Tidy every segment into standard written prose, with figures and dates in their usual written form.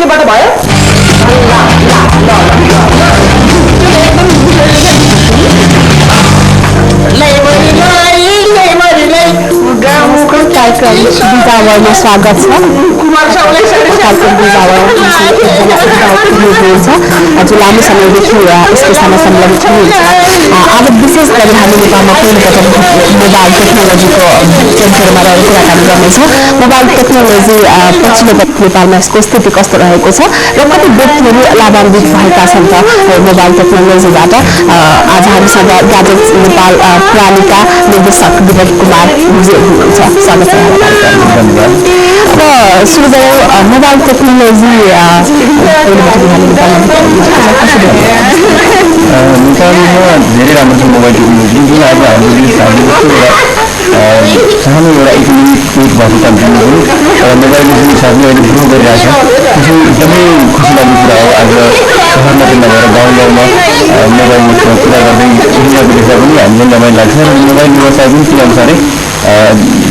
केबाट भयो कार्यक्रम स्वागत छ। जो लामो समयदेखि स्टेसनमा संलग्न हुनुहुन्छ। आज विशेष गरी हामी नेपालमा पहिलोपटक मोबाइल टेक्नोलोजीको क्षेत्रमा रहेर कुराकानी गर्नेछौँ। मोबाइल टेक्नोलोजी पछिल्लो नेपालमा यसको स्थिति कस्तो रहेको छ र कति व्यक्तिहरू लाभान्वित भएका छन् त मोबाइल टेक्नोलोजीबाट। आज हामीसँग ग्याजेट्स नेपाल प्रालिका निर्देशक विवेक कुमार भुजेल हुनुहुन्छ। स्वागत छ कार्यक्रममा। अब सुरु गरौँ मोबाइल टेक्नोलोजी नेपालमा धेरै राम्रो छ मोबाइल टेक्नोलोजी। जुन आज सानो एउटा इकोनोमिक ग्रोथ भएको कन्ट्रीमा पनि मोबाइलले जुन हिसाबले अहिले ग्रो गरिरहेछ त्यो एकदमै खुसी लाग्ने कुरा हो। आज सहर मात्रै नभएर गाउँ गाउँमा मोबाइलमा कुरा गर्दै दुनियाँको देख्दा पनि हामीलाई रमाइलो लाग्छ र मोबाइल व्यवसाय पनि त्यही अनुसारै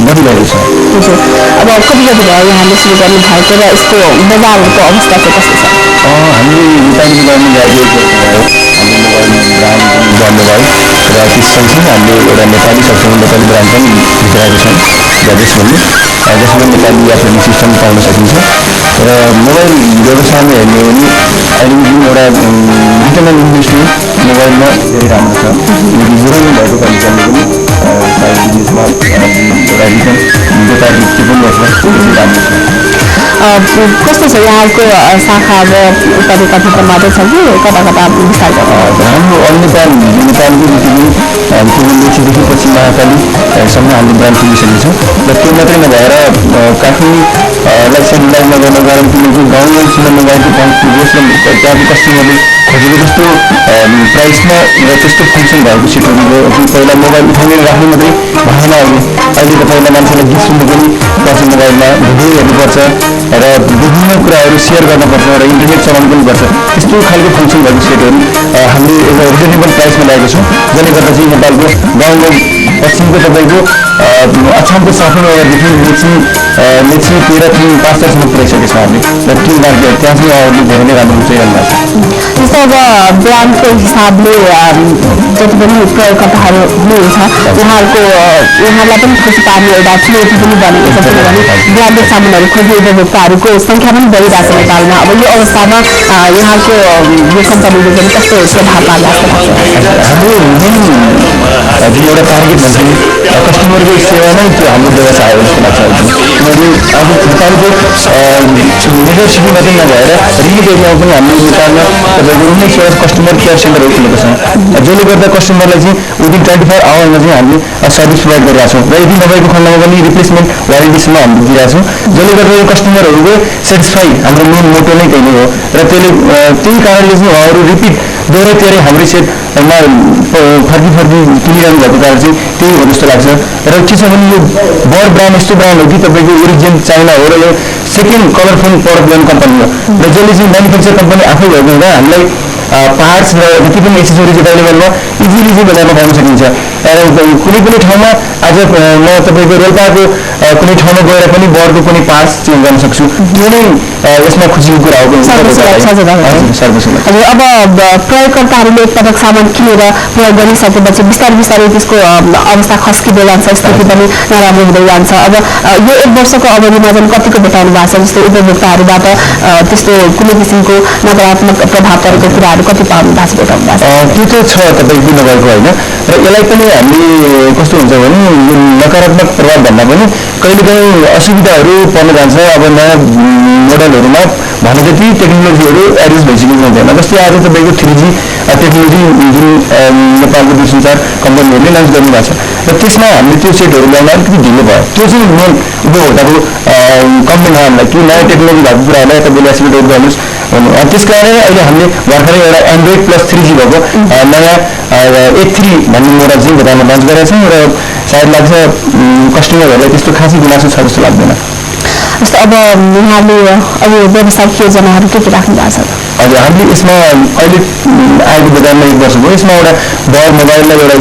बढिरहेको छ। अब कति कति भयो यहाँले सुरु गर्नु भएको र यसको मोबाइलको अवस्था चाहिँ कस्तो छ? हामीले नेपाली मोबाइलमा ग्रेजुएट भयो। हाम्रो मोबाइल ब्रान्ड मोबाइल र त्यस सँगसँगै हामीले एउटा नेपाली सबसँग नेपाली ब्रान्ड पनि भित्राएको छौँ ग्याजेट्स भन्ने, जसमा नेपाली अपरेटिङ सिस्टम पाउन सकिन्छ। र मोबाइल व्यवसायमा हेर्ने हो भने अहिले जुन एउटा रिटर्न अन इन्भेस्टमेन्ट मोबाइलमा धेरै राम्रो छ। जिरोमा भएको कन्डिसनले पनि बिजनेसमा एउटा रिटर्न व्यापार के पनि गर्छ धेरै राम्रो छ। कस्तो छ यहाँको शाखा अब कता मात्रै छ कि कता कता विस्तार गर्नु? हाम्रो नेपालको जति पनि मेचीदेखि पश्चिम महाकालीसम्म हाम्रो ब्रान्ड पुगिसकेको छ। र त्यो मात्रै नभएर काठमाडौँलाई सेन्ट्रलाइज नगर्न कारण किनकि गाउँ गाउँसम्म मोबाइलको पहुँच पुगोस् र त्यहाँको कस्टमरले खोजेको जस्तो प्राइसमा र त्यस्तो फङ्सन भएको सिटहरू पहिला मोबाइल उठाउने राख्ने मात्रै भएन। अहिले त पहिला मान्छेलाई गीत सुन्नु पनि पर्छ, मोबाइलमा भिडियो हेर्नुपर्छ र विभिन्न कुराहरू सेयर गर्नुपर्छ र इन्टरनेट चलाउनु पनि पर्छ। त्यस्तो खालको फङ्सन भएको सेटहरू हामीले एउटा रिजनेबल प्राइसमा ल्याएको छौँ, जसले गर्दा चाहिँ नेपालको गाउँ गाउँ पश्चिमको तपाईँको अछामको साफनगरदेखि मेची तेह्रथुम 5-6सम्म पुऱ्याइसकेको छ हामीले। र त्यो मार्केट त्यहाँ चाहिँ अरूले धेरै नै राम्रो रुचाइरहनु भएको छ। जस्तो अब ब्रान्डको हिसाबले जति पनि प्रयोगकर्ताहरू हुनुहुन्छ उहाँहरूलाई पनि खुसी पार्ने एउटा चुनौती पनि बनेको छ। किनभने ब्रान्डेड सामानहरू खोज्ने उपभोक्ताहरूको सङ्ख्या पनि बढिरहेको छ नेपालमा। अब यो अवस्थामा यहाँको यो कम्पनीले पनि कस्तो प्रभाव पार्ला जस्तो लाग्छ? हाम्रो जुन एउटा टार्गेट भन्छ नि कस्टमरको सेवा नै त्यो हाम्रो व्यवसाय हो जस्तो लाग्छ। किनभने अब नेपालको मेजर सिटी मात्रै नभएर रिमोट एरियामा पनि हाम्रो नेपालमा तपाईँको 19 कस्टमर केयर सेन्टरहरू खुलेको छ, जसले गर्दा कस्टमरलाई चाहिँ विदिन 24 आवरमा चाहिँ हामीले सर्भिस प्रोभाइड गरिरहेको छौँ। र यदि नभएको खण्डमा पनि रिप्लेसमेन्ट वारेन्टीसम्म हामीले दिइरहेको छौँ, जसले गर्दा यो कस्टमरहरूको सेटिस्फाई हाम्रो मेन मोटो नै त्यही नै हो। र त्यही कारणले चाहिँ उहाँहरू रिपिट दोहोऱ्याइ हाम्रो सेटमा फर्की किनिरहनु भएको कारण चाहिँ त्यही हो जस्तो लाग्छ। र के छ भने यो बड ब्रान्ड यस्तो ब्रान्ड हो कि तपाईँको ओरिजिन चाइना हो र यो सेकेन्ड कलरफुल प्रडक्ट ल्याउने कम्पनी हो। र जसले चाहिँ म्यानुफ्याक्चर कम्पनी आफै भएको हुँदा हामीलाई पार्ट्स र जति पनि एक्सेसरिज एभाइलेबलमा इजिली चाहिँ बजारमा पाउन सकिन्छ। कुनै पनि ठाउँमा आज म तपाईँको रोल्पाको कुनै ठाउँमा गएर पनि बडको कुनै पार्ट्स चेन्ज गर्न सक्छु। त्यो नै यसमा खुसीको कुरा हो। अब प्रयोगकर्ताहरूले एकपटक सामान किनेर प्रयोग गरिसकेपछि बिस्तारै त्यसको अवस्था खस्किँदै जान्छ, स्थिति पनि नराम्रो हुँदै जान्छ। अब यो 1 वर्षको अवधिमा चाहिँ कतिको भेटाउनु भएको छ? जस्तो उपभोक्ताहरूबाट त्यस्तो कुनै किसिमको नकारात्मक प्रभाव परेको कुराहरू कति पाउनु भएको छ, भेटाउनु भएको छ? त्यो त छ तपाईँको नभएको होइन। र यसलाई पनि हामीले कस्तो हुन्छ भने नकारात्मक प्रभाव भन्दा पनि कहिलेकाहीँ असुविधाहरू पर्न जान्छ। अब नयाँ मोडलहरूमा भने जति टेक्नोलोजीहरू एड्रेस भइसकेको हुँदैन। जस्तै आज तपाईँको 3G टेक्नोलोजी जुन नेपालको दूरसञ्चार कम्पनीहरूले लन्च गर्नुभएको छ र त्यसमा हामीले त्यो सेटहरू ल्याउन अलिकति ढिलो भयो। त्यो चाहिँ मेन उपभोक्ताको कम्प्लेन हो हामीलाई कि नयाँ टेक्नोलोजी भएको कुराहरूलाई यता बेला एसिमेट गर्नुहोस्। त्यस कारण अहिले हामीले भर्खरै एउटा एन्ड्रोइड प्लस 3G भएको नयाँ 8.3 भन्ने मोडल चाहिँ बजारमा लन्च गरेका छौँ र सायद लाग्छ कस्टमरहरूलाई त्यस्तो खासै गुनासो छ जस्तो लाग्दैन। जस्तो अब यहाँले अब व्यवसायिक योजनाहरू के राख्नु भएको छ? हजुर, हामीले यसमा अहिले आएको बजारमा 1 वर्ष भयो। यसमा एउटा बल मोबाइललाई एउटा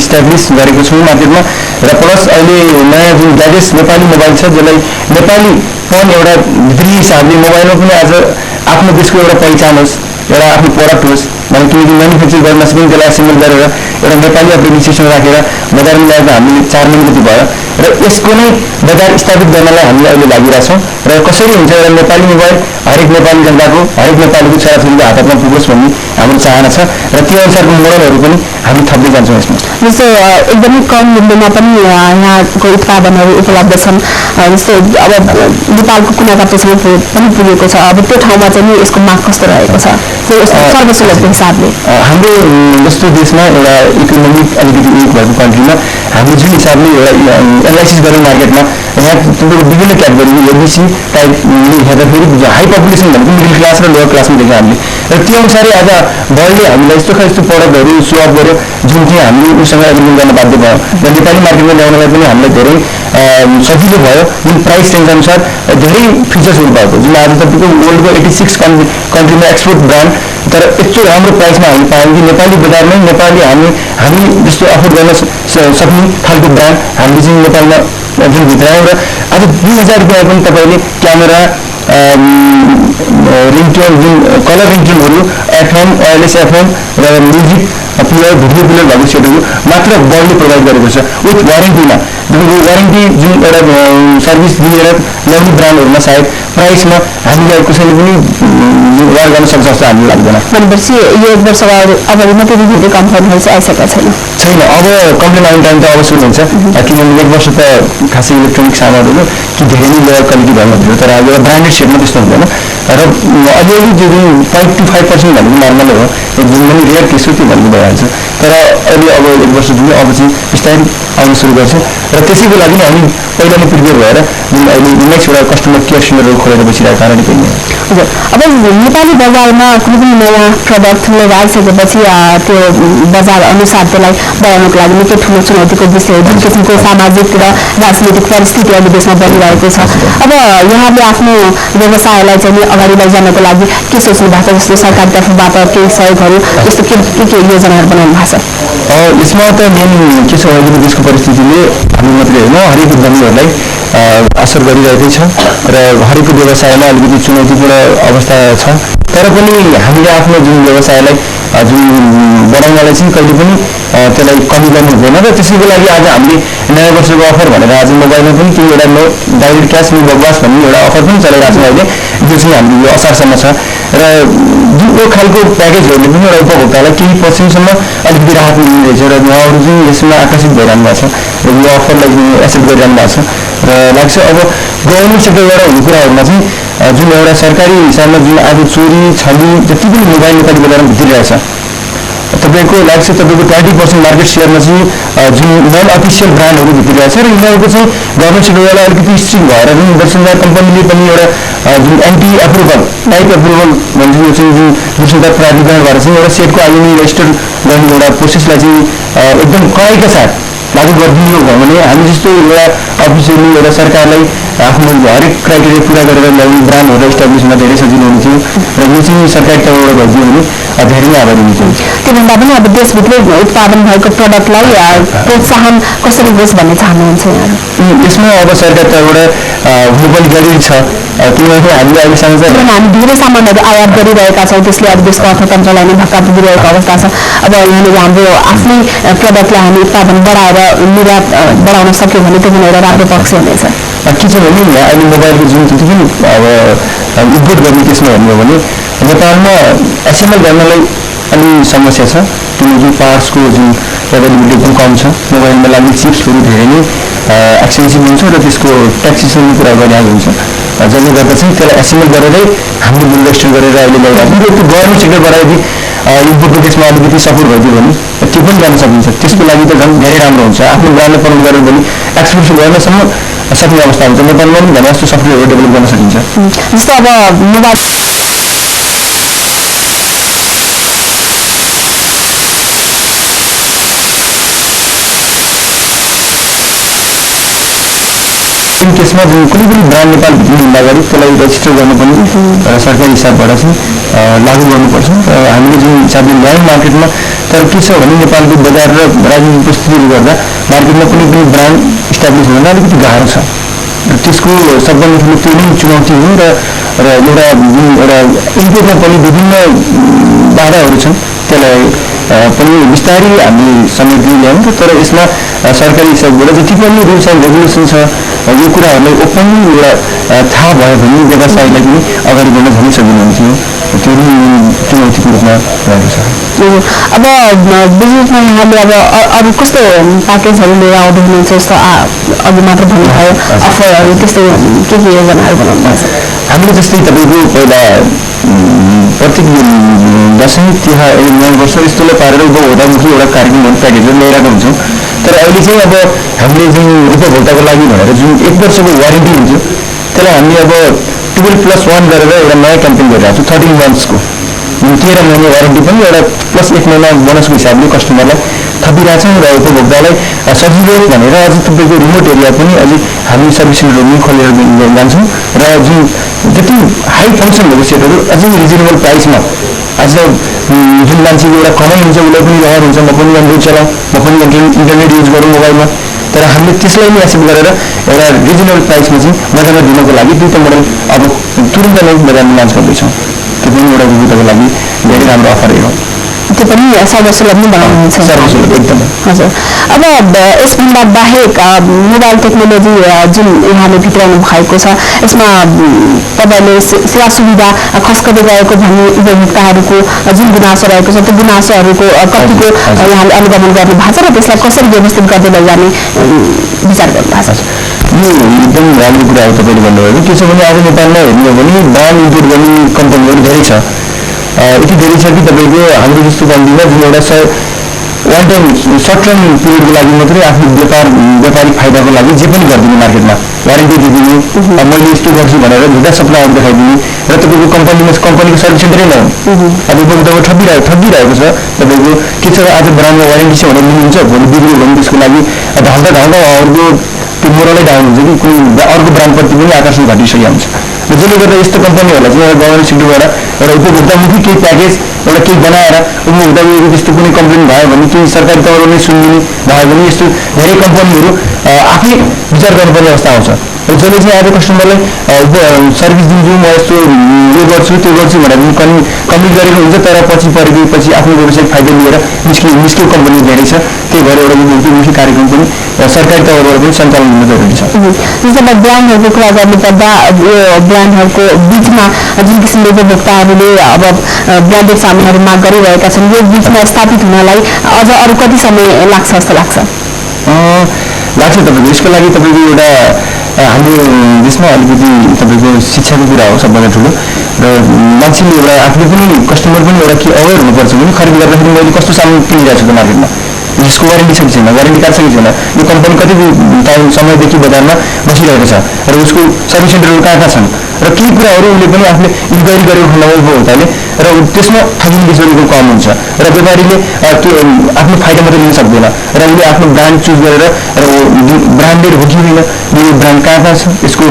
इस्टाब्लिस गरेको छौँ मार्केटमा, र प्लस अहिले नयाँ जुन ग्याजेट्स नेपाली मोबाइल छ जसलाई नेपाली पनि एउटा भित्री हिसाबले मोबाइलमा पनि आज आफ्नो देशको एउटा पहिचान होस्, एउटा आफ्नो प्रडक्ट होस् भने, किनकि म्यानुफ्याक्चर गर्न नसकिने त्यसलाई एसेम्बल गरेर एउटा नेपाली अप्रेटिङ सिस्टम राखेर बजारमा ल्याएको हामीले 4 महिना जति भयो, र यसको नै बजार स्थापित गर्नलाई हामीले अहिले लागिरहेछौँ। र कसरी हुन्छ एउटा नेपाली मोबाइल हरेक नेपाली जनताको, हरेक नेपालीको छोराछोरीको हात हातमा पुगोस् भन्ने हाम्रो चाहना छ, र त्यो अनुसारको मोडलहरू पनि हामी थप्दै जान्छौँ यसमा। जस्तो एकदमै कम मूल्यमा पनि यहाँको उत्पादनहरू उपलब्ध छन्। जस्तो अब नेपालको कुना काप्चासम्म पनि पुगेको छ। अब त्यो ठाउँमा चाहिँ यसको माग कस्तो रहेको छ सर्वसुलभको हिसाबले? हाम्रो जस्तो देशमा एउटा इकोनोमिक अलिकति विक भएको कन्ट्रीमा हामीले जुन हिसाबले एउटा एनालाइसिस गऱ्यौँ मार्केटमा, यहाँ तपाईँको विभिन्न क्याटेगोरी एबिसी टाइपले हेर्दाखेरि हाई पपुलेसन भनेको मिडल क्लास र लोवर क्लासमा देख्यौँ हामीले, र त्यो अनुसारै आज वर्ल्डले हामीलाई यस्तो प्रडक्टहरू सो अप गर्यो जुन चाहिँ हामीले उसँग एग्रिमेन्ट गर्न बाध्य भयो, र नेपाली मार्केटमा ल्याउनलाई पनि हामीलाई धेरै सजिलो भयो। जुन प्राइस रेन्ज अनुसार धेरै फिचर्सहरू भएको, जुन आज तपाईँको वर्ल्डको 86 कन्ट्रीमा एक्सपोर्ट ब्रान्ड, तर यस्तो राम्रो प्राइसमा हामीले पायौँ कि नेपाली बजारमै नेपाली हामी जस्तो अफोर्ड गर्न सक्ने खालको ब्रान्ड हामीले चाहिँ नेपालमा जुन भित्रायौँ, र आज 2000 रुपियाँ पनि तपाईँले क्यामेरा, रिङटोन, जुन कलर रिङटोनहरू, एफएम, वायरलेस एफएम र म्युजिक प्लेयर, भिडियो प्लेयर भएको सेटहरू मात्र वर्ल्डले प्रोभाइड गरेको छ विथ वारेन्टीमा। तपाईँको वारेन्टी जुन एउटा सर्भिस दिएर ल्याउने ब्रान्डहरूमा सायद प्राइसमा हामीलाई कसैले पनि वार गर्न सक्छ जस्तो हामीलाई लाग्दैन। भनेपछि यो 1 वर्ष अगाडि मात्रै धेरै कम्पनीहरू चाहिँ आइसकेका छैन? अब कम्प्लेन आउने टाइम त अब सुरु हुन्छ, किनभने 1 वर्ष त खासै इलेक्ट्रोनिक सामानहरू कि धेरै नै लोवर क्वालिटी भएको थियो, तर अब ब्रान्डेड सेटमा त्यस्तो हुँदैन। र अलिअलि जो 0.5% भनेको नर्मलै हो, जुन पनि रेयर केस हो त्यो भन्नु भइहाल्छ। तर अहिले अब 1 वर्ष जुन अब चाहिँ बिस्तारै आउन सुरु गर्छ, र त्यसैको लागि हामी पहिला नै प्रिपेयर भएर जुन अहिले नेक्स्ट एउटा कस्टमर केयर सेन्टरहरू खोलेर बसिरहेको कारणले पनि। हजुर, अब नेपाली बजारमा कुनै पनि नयाँ प्रडक्ट लिएर आइसकेपछि त्यो बजार अनुसार त्यसलाई बढाउनको लागि निकै ठुलो चुनौतीको विषय हो। जुन किसिमको सामाजिक र राजनीतिक परिस्थिति अहिले देशमा बनिरहेको छ, अब यहाँले आफ्नो व्यवसायलाई चाहिँ अगाडि लैजानको लागि के सोच्नु भएको छ? जस्तो सरकार तर्फबाट केही सहयोगहरू जस्तो के योजनाहरू बनाउनु भएको छ? यसमा त मेन के छ, अहिलेको देशको परिस्थितिले हामी मात्रै होइन हरेक उद्यमीहरूलाई असर गरिरहेकै छ, र हरेक व्यवसायमा अलिकति चुनौतीपूर्ण अवस्था छ। तर पनि हामीले आफ्नो जुन व्यवसायलाई जुन बढाउनलाई चाहिँ कहिले पनि त्यसलाई कमी गर्नु हुँदैन, र त्यसैको लागि आज हामीले नयाँ वर्षको अफर भनेर आज मोबाइलमा पनि त्यो एउटा नो डाइरेक्ट क्यास नो बकवास भन्ने एउटा अफर पनि चलाइरहेको छौँ अहिले, जो चाहिँ हाम्रो यो असारसम्म छ। र जुन यो खालको प्याकेजहरूले पनि एउटा उपभोक्तालाई केही पर्सेन्टसम्म अलिकति राहत मिलिरहेछ, र उहाँहरू चाहिँ यसमा आकर्षित भइरहनु भएको छ, र यो अफरलाई एक्सेप्ट गरिरहनु भएको छ। र लाग्छ अब गभर्मेन्ट सेक्टरबाट हुने कुराहरूमा चाहिँ जुन एउटा सरकारी हिसाबमा जुन आज चोरी छली जति पनि मोबाइल नेपाली बजारमा भित्रिरहेछ, तपाईँको लाग्छ तपाईँको 20% मार्केट सेयरमा चाहिँ जुन नन अफिसियल ब्रान्डहरू भित्रिरहेछ, र यिनीहरूको चाहिँ गभर्मेन्ट सेक्टरबाट अलिकति स्ट्रिक्ट भएर जुन दूरसञ्चार कम्पनीले पनि एउटा जुन एन्टी एप्रुभल टाइप एप्रुभल भन्छ, यो चाहिँ जुन दूरसञ्चार प्राधिकरणबाट चाहिँ एउटा सेटको आइएमई रेजिस्टर गर्ने एउटा प्रोसेसलाई चाहिँ एकदम कडाइका साथ लागू गरिदिनु भयो भने हामी जस्तो एउटा अफिसियली एउटा सरकारलाई आफ्नो हरेक क्राइटेरिया पुरा गरेर ल्याउने ब्रान्डहरू इस्टाब्लिस हुन धेरै सजिलो हुने थियो, र यो चाहिँ सरकारी तर्फबाट भइदियो भने धेरै नै आभारी हुन्थ्यो। त्योभन्दा पनि अब देशभित्रै उत्पादन भएको प्रडक्टलाई प्रोत्साहन कसरी होस् भन्ने चाहनुहुन्छ यहाँहरू? यसमा अब सरकार तर्फबाट हुनु पनि जरुरी छ, किनभने हामीले अहिलेसम्म चाहिँ हामी धेरै सामानहरू आयात गरिरहेका छौँ, त्यसले अब देशको अर्थतन्त्रलाई नै धक्का पुगिरहेको अवस्था छ। अब यहाँनिर हाम्रो आफ्नै प्रडक्टलाई हामी उत्पादन बढाएर निर्यात बढाउन सक्यो भने त्यो पनि एउटा राम्रो पक्ष हुनेछ। के छ भने अहिले मोबाइलको जुन जति पनि अब इम्पोर्ट गर्ने केसमा हेर्नु हो भने नेपालमा एसेम्बल गर्नलाई अलि समस्या छ, किनकि पार्ट्सको जुन एभाइलेबिलिटी पनि कम छ। मोबाइलमा लाग्ने चिप्सहरू धेरै नै एक्सपेन्सिभ हुन्छ, र त्यसको ट्याक्सेसनको कुरा गरिरहेको हुन्छ, जसले गर्दा चाहिँ त्यसलाई एसेम्बल गरेरै हामीले इन्भेस्ट गरेर अहिले ल्याइरहेको छ। त्यो गभर्मेन्ट सेक्टरबाट यदि इम्पोर्टको केसमा अलिकति सपोर्ट भइदियो भने त्यो पनि गर्न सकिन्छ। त्यसको लागि त झन् धेरै राम्रो हुन्छ, आफ्नो ब्रान्डलाई प्रमोट गरेर भने एक्सपोर्ट गर्नसम्म सक्ने अवस्था हुन्छ। नेपालमा पनि भने जस्तो सफ्टवेयरहरू डेभलप गर्न सकिन्छ। जस्तो अब मोबाइल एक्सट्रिम केसमा जुन कुनै पनि ब्रान्ड नेपालभित्र हिँड्दा अगाडि त्यसलाई रेजिस्टर गर्नुपर्ने सरकारी हिसाबबाट चाहिँ लागू गर्नुपर्छ र हामीले जुन हिसाबले ल्यायौँ मार्केटमा तर के छ भने नेपालको बजार र राजनीतिक परिस्थितिले गर्दा मार्केटमा कुनै पनि ब्रान्ड इस्टाब्लिस हुन अलिकति गाह्रो छ र त्यसको सबभन्दा ठुलो त्यो नै चुनौती हो र एउटा इम्पोर्टमा पनि विभिन्न बाधाहरू छन् त्यसलाई पनि बिस्तारै हामी समेट्दै ल्यायौँ तर यसमा सरकारी हिसाबबाट जति पनि रुल्स एन्ड रेगुलेसन छ यो कुराहरूलाई ओपनली एउटा थाहा भयो भने व्यवसायलाई पनि अगाडि बढ्न झनै सजिलो हुन्थ्यो त्यो चुनौतीको रूपमा रहेको छ। अब बिजनेसमा यहाँले अब अरू कस्तो प्याकेजहरू लिएर आउँदै हुनुहुन्छ जस्तो अघि मात्र भन्नुभयो अफरहरू त्यस्तो के योजनाहरू बनाउनु भएको छ? हामीले जस्तै तपाईँको पहिला प्रत्येक दसैँ तिहार नयाँ वर्ष यस्तोलाई पारेर उपभोक्तामुखी एउटा कार्यक्रमहरू प्याकेजहरू ल्याइरहेको हुन्छौँ तर अहिले चाहिँ अब हामीले जुन उपभोक्ताको लागि भनेर जुन 1 वर्षको वारेन्टी हुन्छ त्यसलाई हामीले अब 12+1 गरेर एउटा नयाँ क्याम्पेन गरिरहेको छौँ 13 मन्थ्सको 13 महिना वारेन्टी पनि एउटा +1 महिना बोनसको हिसाबले कस्टमरलाई थपिरहेछौँ र उपभोक्तालाई सजिलो भनेर अझ तपाईँको रिमोट एरिया पनि अझै हामी सर्भिस सेन्टरहरू पनि खोलेर जान्छौँ र जुन जति हाई फङ्सनहरूको सेटहरू अझै रिजनेबल प्राइसमा आज जुन मान्छेको एउटा कमाइ हुन्छ उसलाई पनि रहर हुन्छ म पनि एन्ड्रोइड चलाउँ म पनि इन्टरनेट युज गरौँ मोबाइलमा तर हामीले त्यसलाई नै एक्सेप्ट गरेर एउटा रिजनेबल प्राइसमा चाहिँ बजारमा दिनको लागि दुईवटा मोडल अब तुरन्त नै बजारमा लन्च गर्दैछौँ त्यो पनि एउटा उपभोक्ताको लागि धेरै राम्रो अफर हो त्यो पनि सर्वसुलभ नै बनाउनुहुन्छ सर्वसुलभ एकदमै हजुर। अब यसभन्दा बाहेक मोबाइल टेक्नोलोजी जुन यहाँले भित्राउनु भएको छ यसमा तपाईँले सेवा सुविधा खस्कँदै गएको भन्ने उपभोक्ताहरूको जुन गुनासो रहेको छ त्यो गुनासोहरूको कतिको यहाँले अनुगमन गर्नु भएको छ र त्यसलाई कसरी व्यवस्थित गर्दै लैजाने विचार गर्नु भएको छ? यो एकदम राम्रो कुरा हो तपाईँले भन्नुभयो के छ भने आज नेपालमा हेर्नु हो भने ब्रान्ड इम्पोर्ट गर्ने कम्पनीहरू धेरै छ यति धेरै छ कि तपाईँको हाम्रो जस्तो कम्पनीमा जुन एउटा वान टाइम सर्ट टर्म पिरियडको लागि मात्रै आफ्नो व्यापारिक फाइदाको लागि जे पनि गरिदिने मार्केटमा वारेन्टी दिइदिने मैले यस्तो गर्छु भनेर झुटा सप्लायर देखाइदिने र तपाईँको कम्पनीको सर्भिस सेन्टरै नहुने अब उपभोक्ताको ठगिरहेको छ तपाईँको के छ आज ब्रान्डमा वारेन्टी छ भनेर लिनुहुन्छ भोलि बिग्रियो भने त्यसको लागि ढाल्दा अर्को त्यो मोरलै डाउन हुन्छ कि कुनै अर्को ब्रान्डप्रति पनि आकर्षण घटिसकेको हुन्छ र जसले गर्दा यस्तो कम्पनीहरूलाई चाहिँ एउटा गभर्मेन्ट सेक्टरबाट एउटा उपभोक्तामुखी केही प्याकेज एउटा केही बनाएर उपभोक्ताको त्यस्तो कुनै कम्प्लेन भयो भने केही सरकारी तौरमा नै सुनिदिने भयो भने यस्तो धेरै कम्पनीहरू आफै विचार गर्नुपर्ने अवस्था आउँछ र जसले चाहिँ आज कस्टमरलाई सर्भिस दिन्छु म यस्तो यो गर्छु त्यो गर्छु भनेर कमिट गरेको हुन्छ तर पछि आफ्नो व्यवसायिक फाइदा लिएर निस्कियो कम्पनी धेरै छ त्यही भएर एउटा उपभोक्तामुखी कार्यक्रम पनि सरकारी तौरबाट पनि सञ्चालन हुनु जरुरी छ। जस्तो अब ब्रान्डहरूको कुरा गर्नुपर्दा यो ब्रान्डहरूको बिचमा जुन किसिमले उपभोक्ताहरूले अब ब्रान्डेड सामानहरू माग गरिरहेका छन् यो बिचमा स्थापित हुनलाई अझ अरू कति समय लाग्छ जस्तो लाग्छ? तपाईँको यसको लागि तपाईँको एउटा हाम्रो देशमा अलिकति तपाईँको शिक्षाको कुरा हो सबभन्दा ठुलो र मान्छेले एउटा आफूले पनि कस्टमर पनि एउटा के अवेर हुनुपर्छ भने खरिद गर्दाखेरि मैले कस्तो सामान किनिरहेको छु त मार्केटमा यसको वारेन्टी छ कि छैन वारेन्टी कार्ड छ कि छैन यो कम्पनी कति टाइम समयदेखि बजारमा बसिरहेको छ र उसको सर्भिस सेन्टरहरू कहाँ छन् र केही कुराहरू उसले पनि आफूले इन्क्वायरी गरेको खण्डमा उपभोक्ताले र त्यसमा ठगिने बिचोरीको कम हुन्छ र व्यापारीले त्यो आफ्नो फाइदा मात्रै लिन सक्दैन र उसले आफ्नो ब्रान्ड चुज गरेर र ब्रान्डेड हो कि होइन यो ब्रान्ड कहाँ छ यसको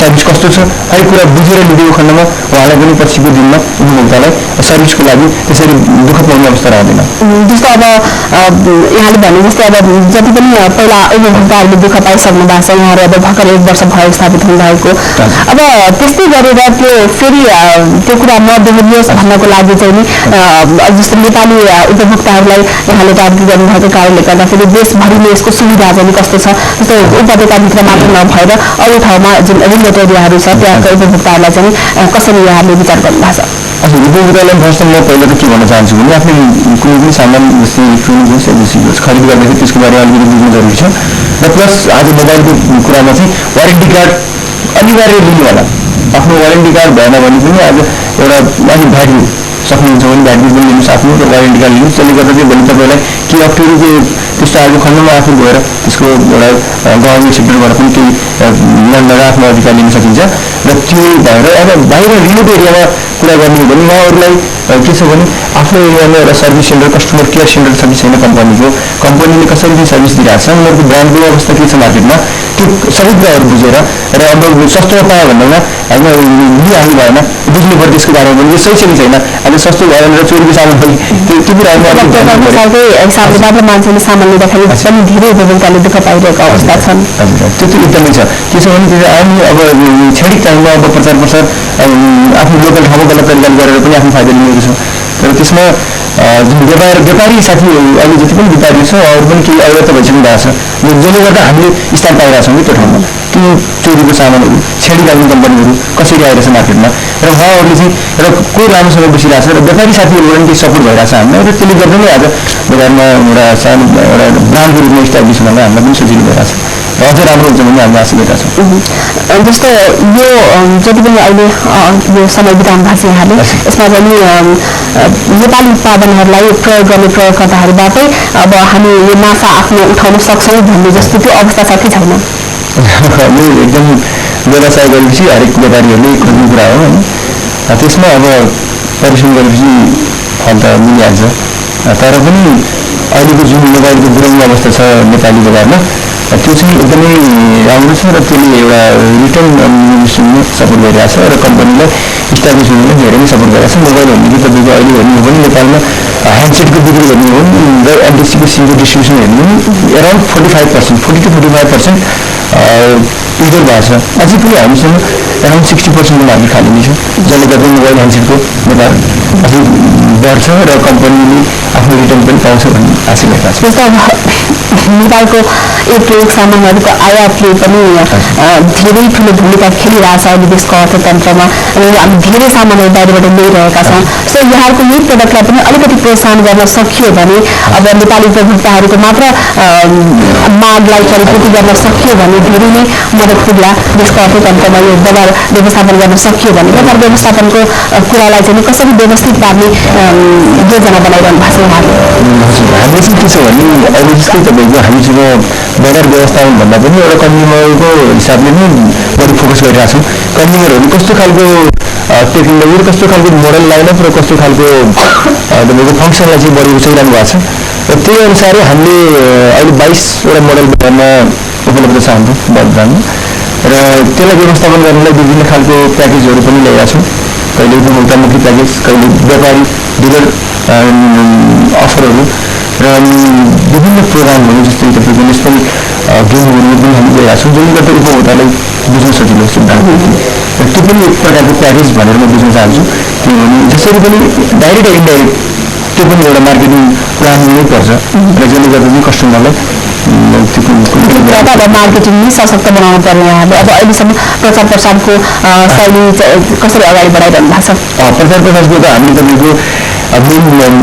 सर्भिस कस्तो छ हरेक कुरा बुझेर लिदिएको खण्डमा उहाँलाई पनि पछिको दिनमा उपभोक्तालाई सर्भिसको लागि त्यसरी दुःख पाउने अवस्था रहँदैन। जस्तो अब यहाँले भने जस्तै अब जति पनि पहिला उपभोक्ताहरूले दुःख पाइसक्नु भएको छ यहाँहरू अब भर्खर 1 वर्ष भयो स्थापित हुनुभएको अब त्यस्तै गरेर त्यो फेरि त्यो कुरा नदेखाइयोस् भन्नको लागि चाहिँ नि जस्तो नेपाली उपभोक्ताहरूलाई यहाँले टार्गेट गर्नुभएको कारणले गर्दाखेरि देशभरिले यसको सुविधा चाहिँ कस्तो छ जस्तो उपत्यकाभित्र मात्र नभएर अरू ठाउँमा जुन रिमोट एरियाहरू छ त्यहाँको उपभोक्ताहरूलाई चाहिँ कसरी यहाँले विचार गर्नुभएको छ? उपभोक्तालाई फर्स्ट म पहिला त के भन्न चाहन्छु भने आफ्नो कुनै पनि सामान जस्तै इलेक्ट्रोनिक होस् खरिद गर्दाखेरि त्यसको बारेमा अलिकति बुझ्नु जरुरी छ र प्लस आज मोबाइलको कुरामा चाहिँ वारेन्टी कार्ड अनिवार्य लिनु होला आफ्नो वारेन्टी कार्ड भएन भने पनि आज एउटा अलिक भ्याट सक्नुहुन्छ भने भ्याट पनि लिनु सक्नु र वारेन्टी कार्ड लिनुहोस् त्यसले गर्दा चाहिँ भोलि तपाईँलाई के अप्ठ्यारो के त्यस्तो आएको खण्डमा आफू गएर त्यसको एउटा गभर्मेन्ट सेक्टरबाट पनि केही ल्यान्डबाट आफ्नो अधिकार लिन सकिन्छ र त्यो भएर अब बाहिर रिमोट एरियामा कुरा गर्ने हो भने उहाँहरूलाई के छ भने आफ्नो एरियामा एउटा service centre customer care centre छ कि छैन कम्पनीले कसरी चाहिँ सर्भिस दिइरहेको छ उनीहरूको ब्रान्डको अवस्था के छ मार्केटमा त्यो सबै कुराहरू बुझेर र अब सस्तोमा पायो भन्दैमा होइन लिइहाल्नु भएन बुझ्नु पर्यो त्यसको बारेमा पनि यो सही छ कि छैन अहिले सस्तो भयो भनेर चोरीको सामान पनि त्यो कुराहरूमा हिसाबले मात्र मान्छेले सामान लिँदाखेरि पनि धेरै उपभोक्ताले दुःख पाइरहेको अवस्था छन् त्यो त एकदमै छ के छ भने त्यो आउने अब क्षणिक टाइममा अब प्रचार प्रसार आफ्नो लोकल ठाउँमा गलत तरिकाले गरेर पनि आफ्नो फाइदा लिएको छ तर त्यसमा जुन व्यापारी साथीहरू अहिले जति पनि व्यापारी छ अरू पनि केही अवगत भइसक्नु भएको छ जसले गर्दा हामीले स्थान पाइरहेको छौँ कि त्यो ठाउँमा त्यो चोरीको सामानहरू छेडी लाग्ने कम्पनीहरू कसरी आइरहेछ मार्केटमा र उहाँहरूले चाहिँ र को राम्रोसँग बसिरहेको छ र व्यापारी साथीहरूबाट पनि केही सपोर्ट भइरहेको छ हामीलाई र त्यसले गर्दा नै आज बजारमा एउटा सानो एउटा ब्रान्डको रूपमा इस्टाब्लिस हुनलाई हामीलाई पनि सजिलो भइरहेको छ र अझै राम्रो हुन्छ भन्ने हामीले आशा गरेका छौँ जस्तो यो जति पनि अहिले यो समय बिताउनु भएको छ यहाँले यसमा पनि नेपाली उत्पादनहरूलाई प्रयोग गर्ने प्रयोगकर्ताहरूबाटै अब हामी यो माछा आफ्नो उठाउन सक्छौँ भन्ने जस्तो त्यो अवस्था छ कि छैन यो एकदम व्यवसाय गरेपछि हरेक व्यापारीहरूले खोज्ने कुरा हो होइन त्यसमा अब परिश्रम गरेपछि फल त मिलिहाल्छ तर पनि अहिलेको जुन मोबाइलको गुरुङ अवस्था छ नेपाली बजारमा त्यो चाहिँ एकदमै राम्रो छ र त्यसले एउटा रिटर्न सपोर्ट गरिरहेको छ र कम्पनीलाई इस्टाब्लिस हुनुलाई धेरै नै सपोर्ट गरिरहेको छ मोबाइल भन्ने कि तपाईँको अहिले हेर्नु हो भने नेपालमा ह्यान्डसेटको बिक्री हेर्नु हो भने र एलडिसीको सिमको डिस्ट्रिब्युसन हेर्नु हो भने एराउन्ड 40% 40 to 45% इन्टर भएको छ अझै पनि हामीसँग एराउन्ड 60% मार्केट खाली नै छ जसले गर्दा मोबाइल ह्यान्डसेटको व्यापार अझै बढ्छ र कम्पनीले आफ्नो रिटर्न पनि पाउँछ भन्ने आशा गरेका छ नेपालको उपयोग सामानहरूको आयातले पनि धेरै ठुलो भूमिका खेलिरहेछ अहिले देशको अर्थतन्त्रमा र हामी धेरै सामानहरू बाहिरबाट ल्याइरहेका छौँ सो यहाँहरूको यही प्रडक्टलाई पनि अलिकति प्रोत्साहन गर्न सकियो भने अब नेपाली उपभोक्ताहरूको मात्र मागलाई परिपूर्ति गर्न सकियो भने धेरै नै मद्दत पुग्ला देशको अर्थतन्त्रमा यो बजार व्यवस्थापन गर्न सकियो भने बजार व्यवस्थापनको कुरालाई चाहिँ कसरी व्यवस्थित पार्ने योजना बनाइरहनु भएको छ हामीले चाहिँ के छ भने अहिले जस्तै तपाईँको हामीसँग बजार व्यवस्थापन भन्दा पनि एउटा कन्ज्युमरको हिसाबले नै बढी फोकस गरिरहेको छौँ कन्ज्युमरहरू कस्तो खालको टेक्नोलोजी र कस्तो खालको मोडल लाइनअप र कस्तो खालको तपाईँको फङ्सनलाई चाहिँ बढी रुचाइरहनु भएको छ र त्यही अनुसारै हामीले अहिले 22वटा मोडल बजारमा उपलब्ध छ हाम्रो बजारमा र त्यसलाई व्यवस्थापन गर्नलाई विभिन्न खालको प्याकेजहरू पनि ल्याएका छौँ कहिले उपभोक्तामुखी प्याकेज कहिले व्यापारी डिलर अफरहरू र विभिन्न प्रोग्रामहरू जस्तै तपाईँको नेसनल गेमहरू पनि हामी ल्याएका छौँ जसले गर्दा उपभोक्तालाई बुझ्न सजिलो सिद्धान्त र त्यो पनि एक प्रकारको प्याकेज भनेर म बुझ्न चाहन्छु किनभने जसरी पनि डाइरेक्ट र इन्डाइरेक्ट त्यो पनि एउटा मार्केटिङ प्लान नै पर्छ र जसले गर्दा चाहिँ कस्टमरलाई अब मार्केटिङ नै सशक्त बनाउनु पर्यो यहाँले अब अहिलेसम्म प्रचार प्रसारको शैली कसरी अगाडि बढाइरहनु भएको छ प्रचार प्रसारको त हामीले तपाईँको मेन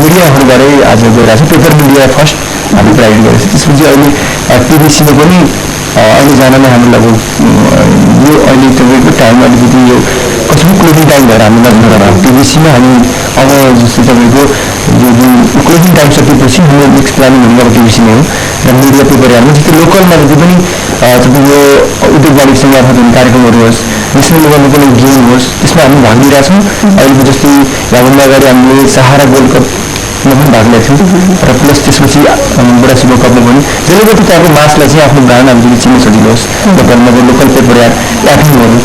मिडियाहरूबाटै आज गइरहेको छ पेपर मिडिया फर्स्ट हामीले प्रायोरिटी गरेको छ त्यसपछि अहिले टिभीसीमा पनि अहिले जान नै हाम्रो लगभग यो अहिले तपाईँको टाइम अलिकति यो कसैको क्लोजिङ टाइम भएर हामी नगर्नु टिभीसीमा हामी अब जस्तै तपाईँको यो जुन क्लोजिङ टाइम सकेपछि हाम्रो नेक्स्ट प्लानिङ हुने अब टिभीसी नै हो र मिडिया पेपर हाल्नु जस्तै लोकलमा जति पनि तपाईँको उद्योग वाणिज्य संगठन हुने कार्यक्रमहरू होस् नेसनल लेभलमा कुनै गेम होस् त्यसमा हामी भाग लिइरहेछौँ अहिलेको जस्तै यहाँभन्दा अगाडि हामीले सहारा गोल्ड कपमा पनि भाग लिएको थियौँ र प्लस त्यसपछि बुढा शिव कपमा पनि जसले गर्दा त्यहाँको मासलाई चाहिँ आफ्नो ब्रान्ड हामीले चिन्न सजिलो होस् नेपालमा चाहिँ लोकल पेपर एफएमहरू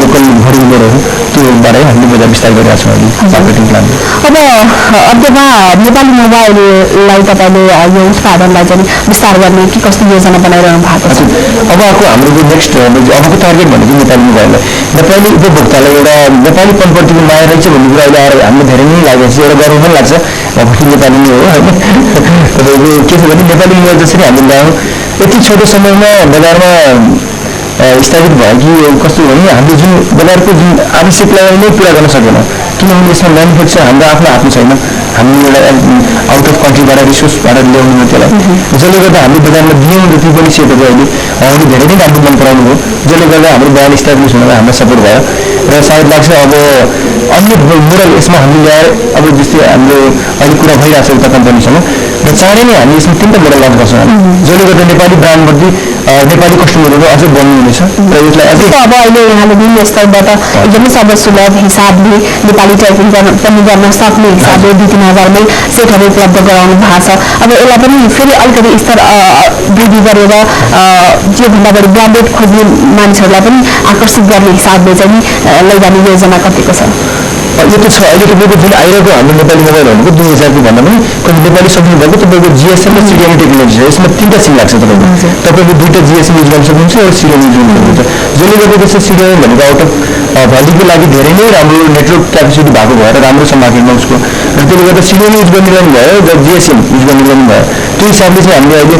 लोकल भरिङहरू त्योबाटै हामीले बजार विस्तार गरिरहेको छौँ अहिले मार्केटिङ प्लान अब अध्ययमा नेपाली मोबाइललाई तपाईँले यो उत्पादनलाई चाहिँ विस्तार गर्ने कि कस्तो योजना बनाइरहनु भएको छ अबको हाम्रो जो नेक्स्ट अबको टार्गेट भनेको नेपाली मोबाइललाई नेपाली उपभोक्तालाई एउटा नेपाली पनप्रतिको माया रहेछ भन्ने कुरा अहिले आएर हामीलाई धेरै नै लागेको छ एउटा गर्व पनि लाग्छ अब नेपाली नै हो होइन तपाईँको के छ भने नेपाली मोबाइल जसरी हामीले ल्यायौँ यति छोटो समयमा बजारमा स्थापित भयो कि कस्तो भने हामीले जुन बजारको जुन आवश्यकतालाई नै पुरा गर्न सकेन किनभने यसमा म्यानुफ्याक्चर हाम्रो आफ्नो हातमा छैन हामी एउटा आउट अफ कन्ट्रीबाट रिसोर्सबाट ल्याउनु त्यसलाई जसले गर्दा हामीले बजारमा दियौँ जति पनि सेटहरू अहिले उहाँले धेरै नै राम्रो मन पराउनु भयो जसले गर्दा हाम्रो ब्रान्ड इस्टाब्लिस हुनलाई हामीलाई सपोर्ट भयो र सायद लाग्छ अब अन्य मोडल यसमा हामीले ल्याएर अब जस्तै हाम्रो अहिले कुरा भइरहेको छ उता कम्पनीसँग र चाँडै नै हामी यसमा 3टा मोडल लन्च गर्छौँ जसले गर्दा नेपाली ब्रान्डप्रति नेपाली कस्टमरहरू अझै बढ्नु हुनेछ र यसलाई अझै अब अहिले यहाँले निम्न स्तरबाट एकदमै सर्वसुलभ हिसाबले नेपाली टाइपिङ पनि गर्न सक्ने हिसाबले 2-3 हजारमै सेटहरू उपलब्ध गराउनु भएको छ। अब यसलाई पनि फेरि अलिकति स्तर वृद्धि गरेर त्योभन्दा बढी ब्रान्डेड खोज्ने मानिसहरूलाई पनि आकर्षित गर्ने हिसाबले चाहिँ लैजाने योजना कतिको छ? यो त छ। अहिले तपाईँको जुन आइरहेको हाम्रो नेपाली मोबाइल भनेको 2000 को भन्दा पनि कति नेपाली सक्नु भएको तपाईँको जिएसएम र सिडिएम टेक्नोलोजी छ। यसमा 3टा सिम लाग्छ तपाईँको 2टा जिएसएम युज गर्न सक्नुहुन्छ र सिडिएम युज गर्न सक्नुहुन्छ। जसले गर्दा त्यसको सिडिएम भनेको आउट अफ भ्यालीको लागि धेरै नै राम्रो नेटवर्क क्यापेसिटी भएको भएर राम्रो छ मार्केटमा उसको, र त्यसले गर्दा सिडिएम युज गरिरहनु भयो र जिएसएम युज गरिरहनु भयो। त्यो हिसाबले चाहिँ हामीले अहिले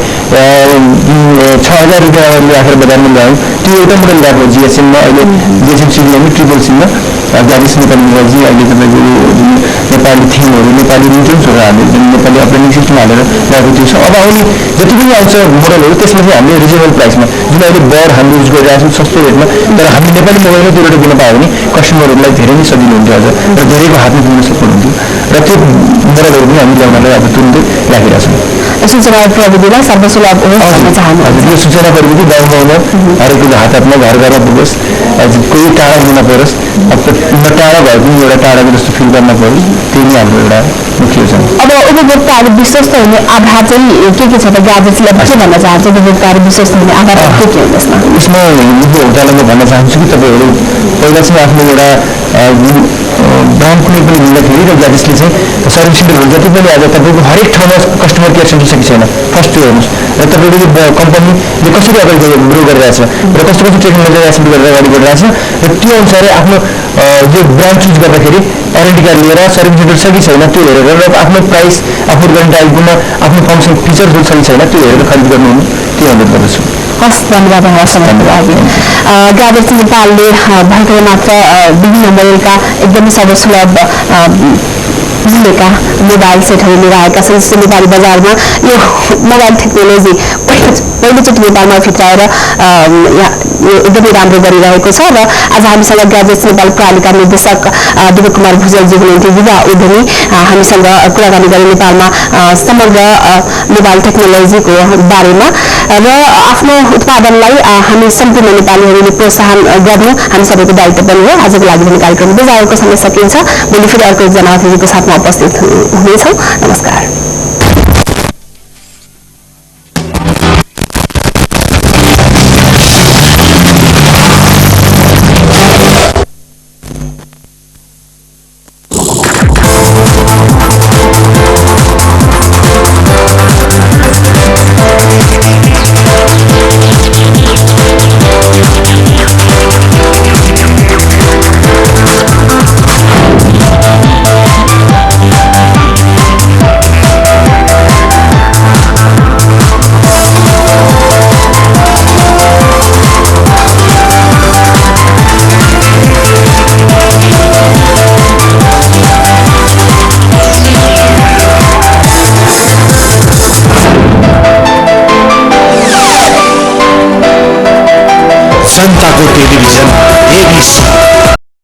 6000 रुपियाँ राखेर बजारमा ल्यायौँ। त्यो एउटा मोडल ल्याएको जिएसएममा अहिले जिएसएम सिडिएम ट्रिपल सिममा गाविस नेपाली मोबाइल अहिले तपाईँको नेपाली थिमहरू नेपाली रिटर्न्सहरू हालेर जुन नेपाली अपरेटिङ सिस्टम हालेर ल्याएको त्यो छ। अब आउने जति पनि आउँछ मोडलहरू त्यसमा चाहिँ हामीले रिजनेबल प्राइसमा जुन अहिले बड हामीले युज गरिरहेको छौँ सस्तो रेटमा, तर हामी नेपाली मोबाइलमा त्यो रेट दिन पायो भने कस्टमरहरूलाई धेरै नै सजिलो हुन्थ्यो अझ र धेरैको हातमा पुग्न सक्नु हुन्थ्यो र त्यो मोडलहरू पनि हामी ल्याउनलाई अब तुरुन्तै राखिरहेको छौँ। सूचना प्रविधिलाई सर्वसुलभ होस् भन्न चाहनुहुन्छ? यो सूचना प्रविधि गाउँ गाउँमा हरेक कुरो हात हातमा घर घरमा पुगोस्, कोही टाढा हुन नपरोस्, टाढा भए पनि एउटा टाढाको जस्तो फिल गर्न परोस्, त्यो नै हाम्रो एउटा मुख्य छ। अब उपभोक्ताहरू विश्वस्त हुने आधार चाहिँ के छ त? ग्याजेट्सले के भन्न चाहन्छ उपभोक्ताहरू विश्वस्त हुने आधार के हो यसमा? यसमा उपभोक्तालाई म भन्न चाहन्छु कि तपाईँहरू पहिला चाहिँ आफ्नो एउटा ब्रान्ड कुनै पनि लिँदाखेरि र ग्याजेट्सले चाहिँ सर्भिस सेन्टरहरू जति पनि आज तपाईँको हरेक ठाउँमा कस्टमर केयर सेन्टर छ कि छैन फर्स्ट त्यो हेर्नुहोस्, र तपाईँको यो कम्पनीले कसरी अगाडि ग्रो गरिरहेछ र कस्तो कस्तो टेक्नोलोजी एक्सेप्ट गरेर अगाडि बढिरहेछ र त्यो अनुसारले आफ्नो यो ब्रान्ड चुज गर्दाखेरि वारेन्टी कार्ड लिएर सर्भिस सेन्टर छ कि छैन त्यो हेरेर र आफ्नो प्राइस आफ्नो वारेन्टी आइपुग्न आफ्नो फङ्सन फिचर्सहरू छ कि छैन त्यो हेरेर खरिद गर्नु त्यो अनुरोध गर्दछु। हस्, धन्यवाद समयको लागि। ग्याजेट्स नेपालले भर्खरै मात्र विभिन्न मोडलका एकदमै सर्वसुलभ मूल्यका मोबाइल सेटहरू लिएर आएका छन्। जस्तै नेपाली बजारमा यो मोबाइल टेक्नोलोजी पहिलोचोटि नेपालमा भित्राएर यो एकदमै राम्रो गरिरहेको छ र आज हामीसँग ग्याजेट्स नेपाल प्रणालीका निर्देशक दिपक कुमार भुजेलजी हुनुहुन्थ्यो, युवा उद्यमी, हामीसँग कुराकानी गरे नेपालमा समग्र मोबाइल टेक्नोलोजीको बारेमा र आफ्नो उत्पादनलाई हामी सम्पूर्ण नेपालीहरूले प्रोत्साहन गर्नु हामी सबैको दायित्व पनि हो। आजको लागि पनि कार्यक्रम बजारको समय सकिन्छ। भोलि फेरि अर्को एकजना अतिथिको साथमा उपस्थित हुनेछौँ। नमस्कार। जनताको टेलिभिजन ABC।